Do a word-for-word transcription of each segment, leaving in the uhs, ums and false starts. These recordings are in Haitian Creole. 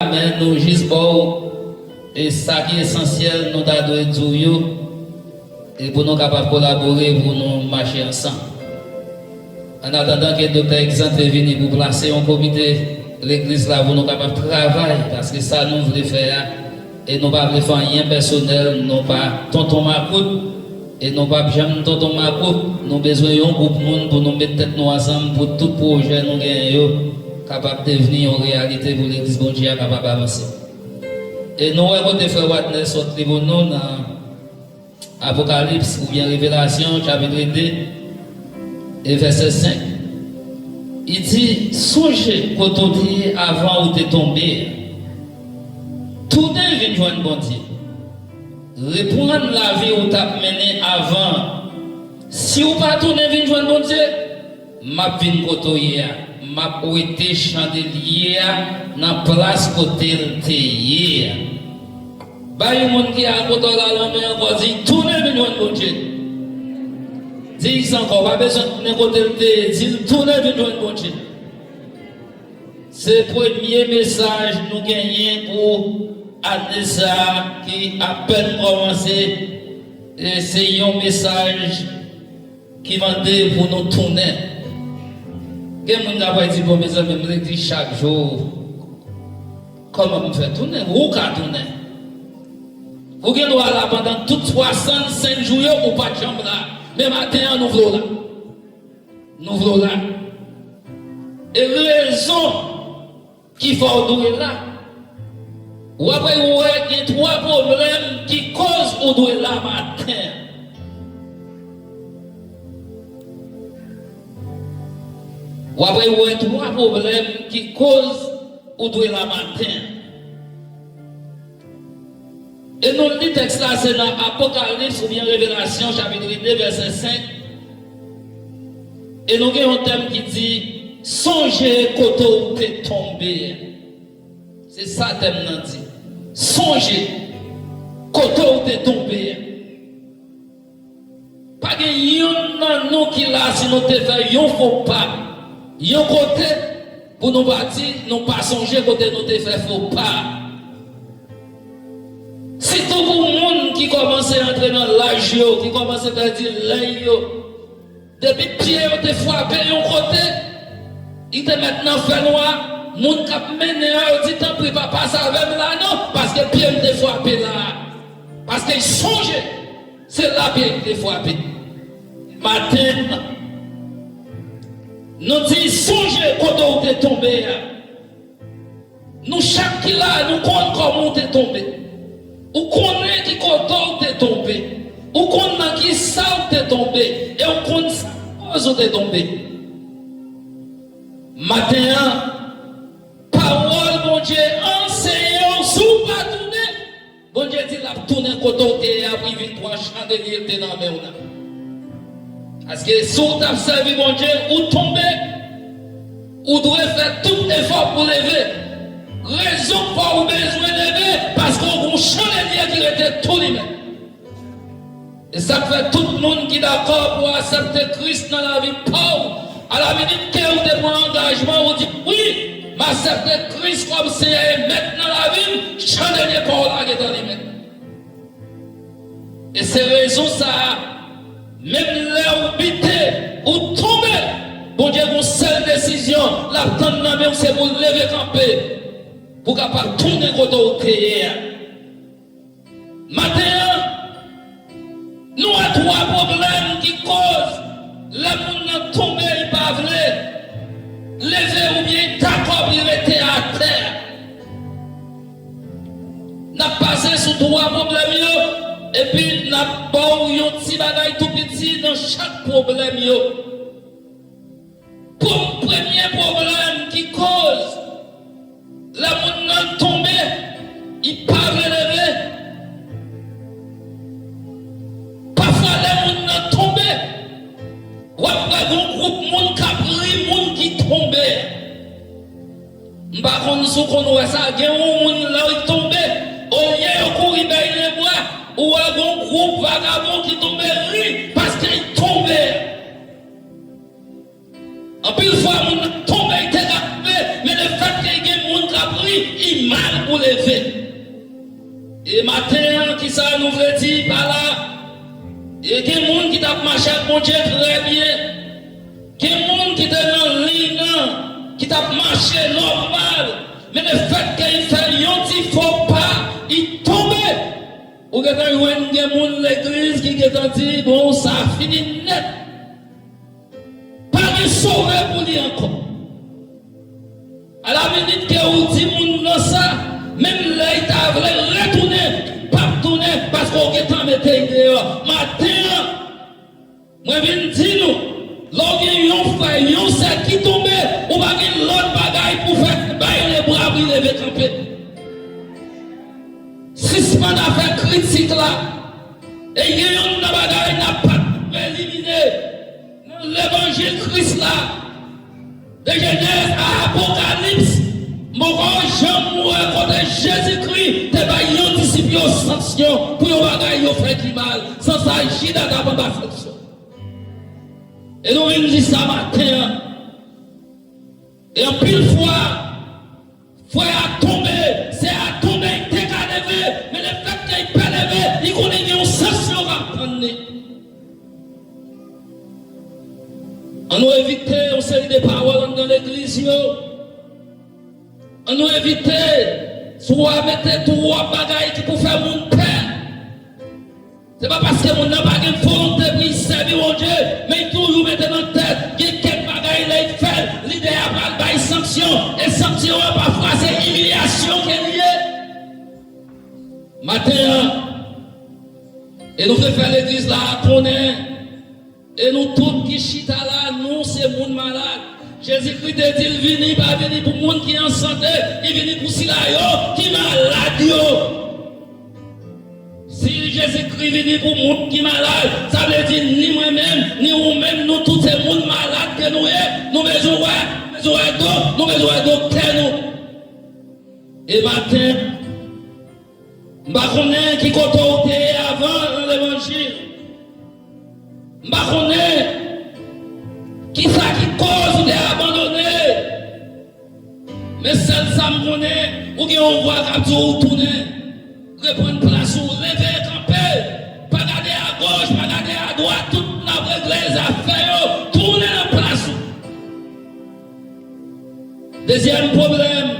men nou jis ba w e sa ki esansyèl nou ta dwe di w yo, e pou nou kapab kolabore, pou nou mache ansanm. Annatandan ke Doktè Exante vini pou plase yon komite legliz la pou nou kapab travay, paske sa nou vle fè a, e nou pa vle fè anyen pèsonèl, nou pa tonton makout, e nou p ap janm tonton makout. Nou bezwen yon gwoup moun pou nou met tèt nou ansanm pou tout pwojè nou genyen yo kapab devni yon reyalite, pou legliz Bondye a kapab avanse. E nou wè kote frè Wadner sot li pou nou nan Apokalips oubyen Revelasyon, chapit de e vèsè senk. Li di, sonje kote w te ye avan ou te tonbe a. Tounen vin jwenn Bondye. Reprann lavi ou t ap mennen avan. Si w pa tounen vin jwenn Bondye, m ap vin kote w ye a. M ap wete chandelye a nan plas kote l te ye a. Bay yon moun ki akote w la lanmen ankò, di l tounen vin jwenn Bondye. Di l sa ankò, pa bezwen tounen kote l te ye, di l tounen vin jwenn Bondye. Se premye mesaj nou genyen pou ane sa a ki apèn kòmanse. E se yon mesaj ki mande pou nou tounen. Gen moun k ap di, bon, mezanmi, m legliz chak jou. Kòman m fè tounen? Ou ka tounen. Ou gen dwa la pandan tout swasannsenk jou yo, ou pa t janm la. Men maten an, nou vle w la. Nou vle w la. E rezon ki fè w dwe la. W ap wè gen twa pwoblèm ki koz ou dwe la maten an. W ap wè twa pwoblèm ki koz ou dwe la maten an. E nou li tèks la, se nan Apokalips oubyen Revelasyon, chapit de, vèsè senk. E nou gen yon tèm ki di, sonje kote w te tonbe a. Se sa tèm nan di. Sonje kote w te tonbe a. Pa gen youn nan nou ki la, si nou te fè yon fo pa yon kote, pou nou pa di nou pa sonje kote nou te fè fo pa. Sitou pou moun ki kòmanse antre nan laj yo, ki kòmanse pèdi lèy yo. Depi pye yo te frape yon kote, li te mèt nan fènwa, moun k ap mennen an, yo di, tanpri, pa pase avè m la non, paske pye m te frape la a. Paske l sonje, se la pye l te frape. Maten an, nou di, sonje kote w te tonbe a. Nou chak ki la a, nou konn kòman w te tonbe. Ou konnen ki kote w te tonbe. Ou konn nan ki sa w te tonbe. E ou konn sa k koz ou te tonbe. Maten an, pawòl Bondye anseye w, si w pa tounen, Bondye di l ap tounen kote w te ye a pou l vin pran chandelye l te nan men w la. Paske si w t ap sèvi Bondye, ou tonbe, ou dwe fè tout efò pou leve. Rezon k fè w bezwen leve, paske w gen yon chandelye ki rete tou limen. E sa k fè tout moun ki dakò pou aksepte Kris nan lavi pa w, alaminit ke ou te pran angajman, ou di, wi, m aksepte Kris kòm Seyè e Mèt nan lavi m, chandelye pa w la gentan limen. E se rezon sa a, menm lè ou bite, ou tonbe, Bondye gen yon sèl desizyon l ap tann nan men w, se pou w leve kanpe, pou w kapab tounen kote w te ye a. Maten an, nou wè twa pwoblèm ki koz lè moun nan tonbe, li pa vle leve oubyen li dakò pou li rete atè. N ap pase sou twa pwoblèm yo, epi n ap ba w yon ti bagay tou piti nan chak pwoblèm yo. Pou premye pwoblèm ki koz lè moun nan tonbe, li pa vle leve. Pafwa, lè moun nan tonbe, w ap wè gon gwoup moun k ap ri moun ki tonbe. M pa konn si w konn wè sa, gen yon moun lè l tonbe, olye yo kouri bay lebwa, ou wè gon gwoup vagabon ki tonbe ri paske l tonbe. Anpil fwa, moun nan tonbe, li te ka kanpe, men lefètke gen moun k ap ri, li mal pou leve. E maten an, kisa nou vle di pa la? E gen moun ki t ap mache ak Bondye trè byen. Gen moun ki te nan liy nan, ki t ap mache nòmal. Men lefètke li fè yon ti fo pa, li tonbe. Ou gentan jwenn gen moun legliz ki gentan di, bon, sa fini nèt. Pa gen sove pou li ankò. Alaminit ke ou di moun nan sa, menm lè li ta vle retounen, li p ap tounen, paske ou gentan mete l deyò. Maten an, mwen vin di nou, lè w gen yon frè, yon sè ki tonbe, ou pa gen lòt bagay pou fè, bay lebra pou li leve kanpe. Sispann afè kritik la. E gen youn nan bagay n ap pa t elimine nan levanjil Kris la. De Jenèz a Apokalips, m poko janm wè kote Jezikri te bay yon disip yo sanksyon pou yon bagay yo fè ki mal. San sa, Jida t ap anba sanksyon. E nou vin di sa maten an. E anpil fwa, frè a tonbe, sè a tonbe, li te ka leve, men lefètke li pa leve, li konnen gen yon sanksyon k ap tann li. An nou evite yon seri de pawòl anndan legliz yo. An nou evite, swa mete twòp bagay ki pou fè moun pè. Se pa paske moun nan pa gen volonte pou li sèvi Bondye, men li toujou mete nan tèt, gen kèk bagay lè li fè l, lidè a pral bay sanksyon, e sanksyon an pafwa se imilyasyon ke li ye. Maten an, e nou vle fè legliz la konnen, e nou tout ki chita la, nou se moun malad. Jezikri te di l vini, pa vini pou moun ki an sante, li vini pou sila yo ki malad yo. Si Jezikri vini pou moun ki malad, sa vle di ni mwen menm, ni ou menm, nou tout se moun malad ke nou ye. Nou bezwen wè, nou bezwen wè do, nou bezwen wè doktè nou. E maten, m pa konnen ki kote w te ye avan nan levanjil. M pa konnen kisa ki koz ou te abandone. Men sèl sa m konnen, ou gen yon vwa k ap di w tounen. Reprann plas ou, leve kanpe. Pa gade agoch, pa gade adwat, tout moun ap regle zafè yo. Tounen nan plas ou. Dezyèm pwoblèm,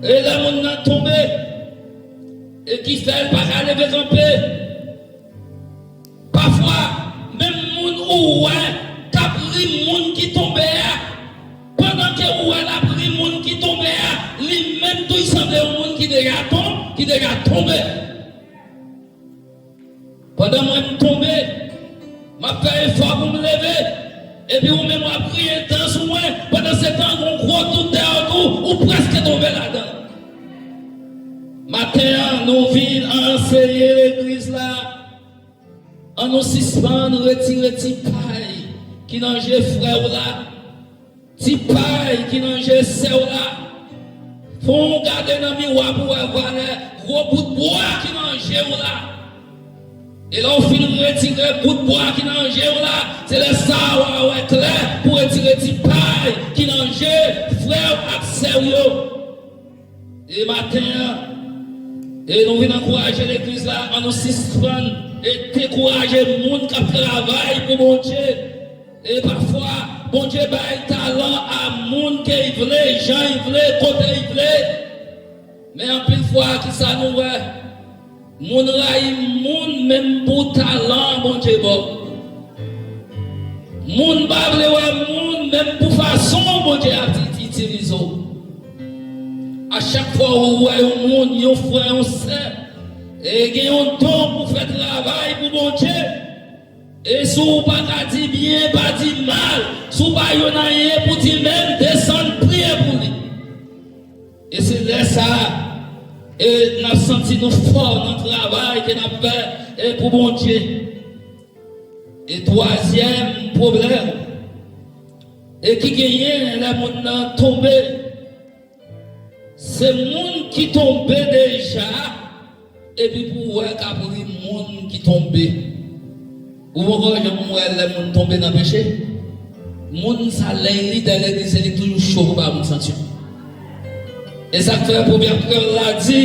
e lè moun nan tonbe, e ki fè l pa ka leve kanpe. Pafwa, menm moun ou wè k ap ri moun ki tonbe a, pandan ke ou wè l ap ri moun ki tonbe a, li menm tou li sanble yon moun ki deja ton-, ki deja tonbe. Pandan mwen m tonbe, m ap fè efò pou m leve, epi ou menm w ap kriye dan sou mwen, pandan se tan gon gwo twou dèyè w tou, ou prèske tonbe ladan l. Maten an, nou vin anseye legliz la. An nou sispann retire ti pay ki nan je frè w la, ti pay ki nan je sè w la. Fò w gade nan miwa pou w wè valè gwo bout bwa ki nan je w la. E lè w fin retire bout bwa ki nan je w la, se lè sa a w a wè klè pou retire ti pay ki nan je frè w ak sè w yo. E maten an, e nou vin ankouraje legliz la, an nou sispann e dekouraje moun k ap travay pou Bondye. E pafwa, Bondye bay talan a moun ke l vle, jan l vle, kote l vle. Men anpil fwa, kisa nou wè? Moun rayi moun menm pou talan Bondye ba w. Moun pa vle wè moun menm pou fason Bondye ap itilize w. A chak fwa ou wè yon moun, yon frè, yon sè, e gen yon don pou fè travay pou Bondye, e si w pa ka di byen, pa di mal. Si w pa jwenn anyen pou di menm, desann priye pou li. E se lè sa a, e n ap santi nou fò nan travay ke n ap fè, e pou Bondye. E twazyèm pwoblèm, e ki genyen lè moun nan tonbe, se moun ki tonbe deja, epi pou w wè k ap ri moun ki tonbe. Ou poko janm wè lè moun tonbe nan peche? Moun sa, lè li lidè legliz, se li toujou cho pou bay moun sanksyon. E sa k fè pwovèb kreyòl la di,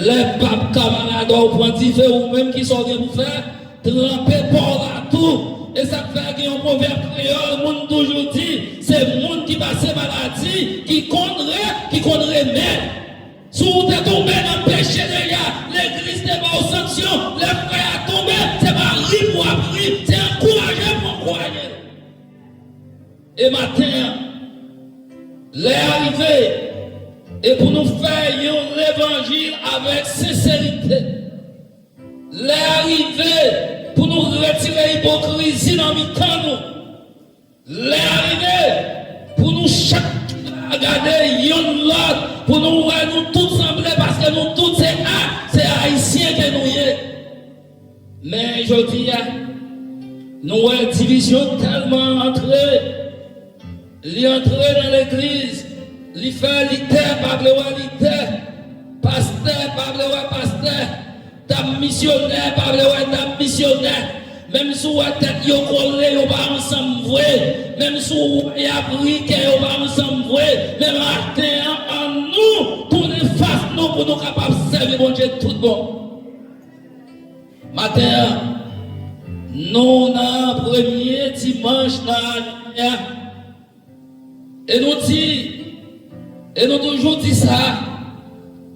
lè pap kamarad ou pran dife, ou menm ki sa w gen pou fè, tranpe pa w la tou. E sa k fè gen yon pwovèb kreyòl, moun toujou di, se moun ki pase maladi, ki konn re, ki konn remèd. Si w te tonbe nan peche deja, legliz te ba w sanksyon, lè frè a tonbe, se pa ri pou w ap ri, se ankouraje pou w ankouraje l. E maten an, lè a rive, e pou nou fè yon levanjil avèk senserite. Lè a rive pou nou retire ipokrizi nan mitan nou. Lè a rive pou nou chak gade yonn lòt, pou nou wè nou tout sanble, paske nou tout se a, se Ayisyen ke nou ye. Men jodi a, nou wè divizyon tèlman antre, li antre nan legliz, li fè lidè pa vle wè lidè, pastè pa vle wè pastè, dam misyonè pa vle wè dam misyonè. Menm si w wè tèt yo kole, yo pa ansanm vre. Menm si w wè y ap ri, kè yo pa ansanm vre. Men maten an, annou tounen fas nou pou nou kapab sèvi Bondye tout bon. Maten an, nou nan premye dimanch nan ane a. E nou di, e nou toujou di sa,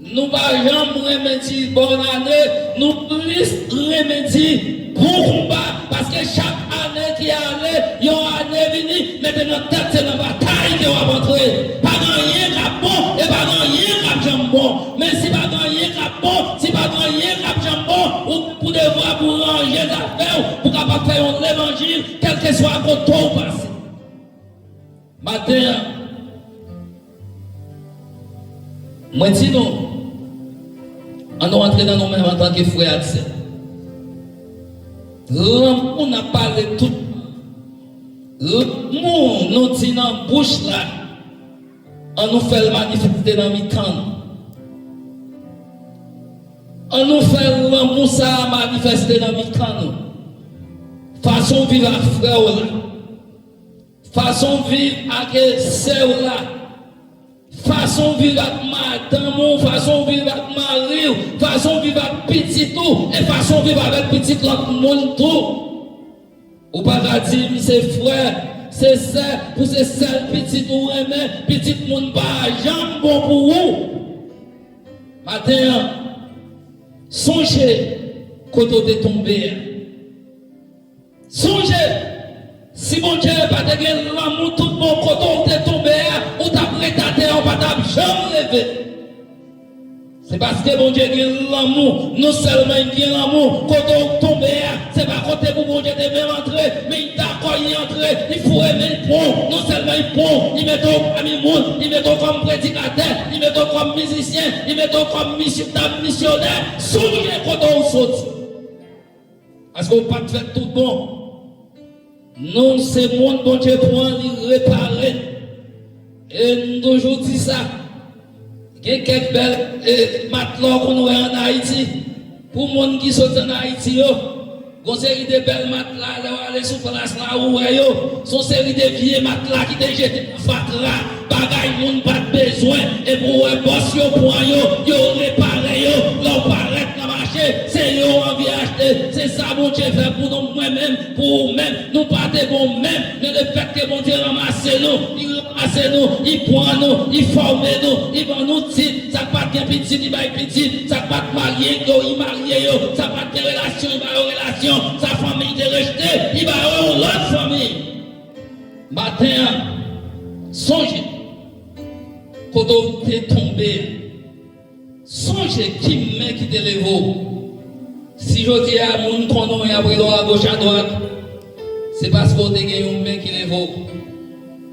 nou pa janm renmen di bòn ane, nou plis renmen di bon konba, paske chak ane ki ale, yon ane vini, mete nan tèt se nan batay ke w ap antre. Pa gen anyen k ap bon, e pa gen anyen k ap janm bon. Men si pa gen anyen k ap bon, si pa gen anyen k ap janm bon, ou gen pou devwa pou ranje zafè w, pou kapab fè yon levanjil, kèlkeswa kote w pase. Maten an, mwen di nou, ann nou antre nan nou menm antanke frè ak sè. Lanmou n ap pale tout. Lanmou nou di nan bouch la, ann nou fè l manifeste nan mitan nou. Ann nou fè lanmou sa a manifeste nan mitan nou. Fason w viv ak frè w la. Fason w viv ak sè w la. Fason w viv ak madanm ou, fason w viv ak mari w, fason w viv ak pitit ou, e fason w viv avèk pitit lòt moun tou. Ou pa ka di m se frè, se sè, pou se sèl pitit ou renmen, pitit moun pa janm bon pou ou. Maten an, sonje kote w te tonbe a. Sonje, si Bondye pa te gen lanmou tout bon kote w te tonbe a, ou t ap ret atè a, ou pa t ap janm leve. Se paske Bondye gen lanmou, non sèlman l gen lanmou, kote w tonbe a, se pa kote pou Bondye te menm antre, men l dakò l antre, li foure men l pran w, non sèlman l pran w, li mete w pami moun, li mete w kòm predikatè, li mete w kòm mizisyen, li mete w kòm misy-, dam misyonè, sonje kote w soti. Paske w pa t fèt tout bon. Nou se moun Bondye pran, li repare n. E m toujou di sa. Gen kèk bèl, e, matla w konn wè ann Ayiti. Pou moun ki sot ann Ayiti yo, gon seri de bèl matla, lè w ale sou plas la, ou wè yo. Se yon seri de vye matla ki te jete nan fatra. Bagay moun pa t bezwen, epi w wè bòs yo pran yo, yo repare yo, lè w parèt nan mache, se yo w anvi achte, se sa Bondye fè pou nou, mwen menm, pou ou menm, nou pa te bon menm, men lefètke Bondye ranmase nou, li ranmase nou, li pran nou, li fòme nou, li ban nou tit, sa k pa t gen pitit, li bay pitit, sa k pa t marye, yo, li marye yo, sa pa t gen relasyon, li ba yo relasyon, sa fanmi te rejte, li ba yo yon lòt fanmi. Maten an, sonje kote w te tonbe a. Sonje ki men ki te leve w. Si jodi a moun konnen w, y ap rele w agoch adwat, se paske w te gen yon men ki leve w.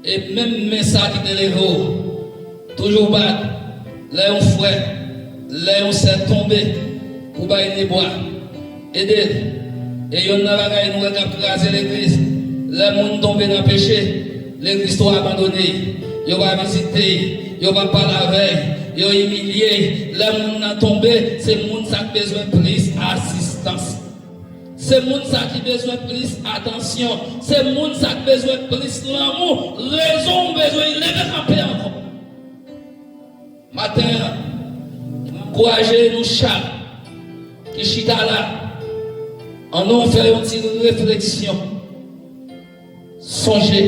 E menm men sa ki te leve w, toujou bat, lè yon frè, lè yon sè tonbe, pou bay li bra, ede l. E yonn nan bagay nou wè k ap kraze legliz, lè moun tonbe nan peche, legliz tou abandone, yo pa vizite, yo pa pale avè, yo imilye. Lè moun nan tonbe, se moun sa k bezwen plis asistans. Se moun sa ki bezwen plis atansyon. Se moun sa k bezwen plis lanmou. Rezon w bezwen leve kanpe ankò. Maten an, m ankouraje nou chak ki chita la, ann nou fè yon ti refleksyon. Sonje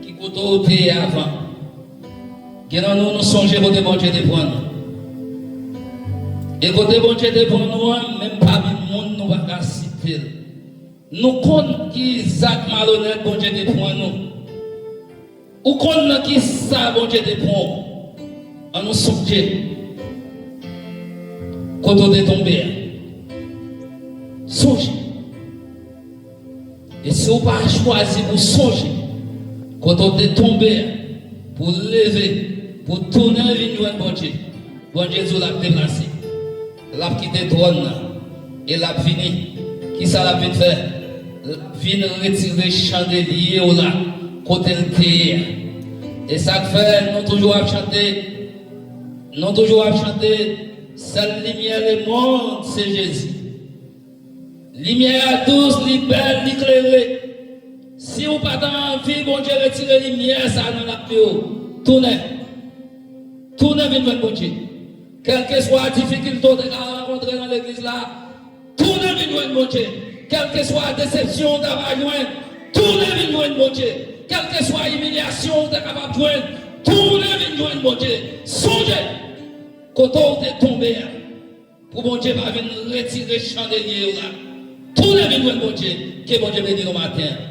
ki kote w te ye avan. Gen nan nou, nou sonje kote Bondye te pran nou. E kote Bondye te pran nou an, menm pami moun nou pa ka site l. Nou konn ki zak malonèt Bondye te pran nou. Ou konn nan ki sa Bondye te pran w. Ann nou sonje kote w te tonbe a. Sonje. E si w pa chwazi pou sonje kote w te tonbe a, pou w leve, pou w tounen vin jwenn Bondye, Bondye di w l ap deplase. L ap kite twòn nan e l ap vini. Kisa l ap vin fè? L ap vin retire chandelye w la kote l te ye a. E sa k fè nou toujou ap chante, nou toujou ap chante, sèl limyè lemonn se Jezi. Limyè a dous, li bèl, li klere. Si w pa ta anvi Bondye retire limyè sa nan lavi w, tounen. Tounen vin jwenn Bondye. Kèlkeswa difikilte w te ka rankontre nan legliz la, tounen vin jwenn Bondye. Kèlkeswa desepsyon w ta va jwenn, tounen vin jwenn Bondye. Kèlkeswa imilyasyon w te kapab jwenn, tounen vin jwenn Bondye. Sonje kote w te tonbe a. Pou Bondye pa vin retire chandelye yo la. Tounen vin jwenn Bondye. Ke Bondye beni nou maten an.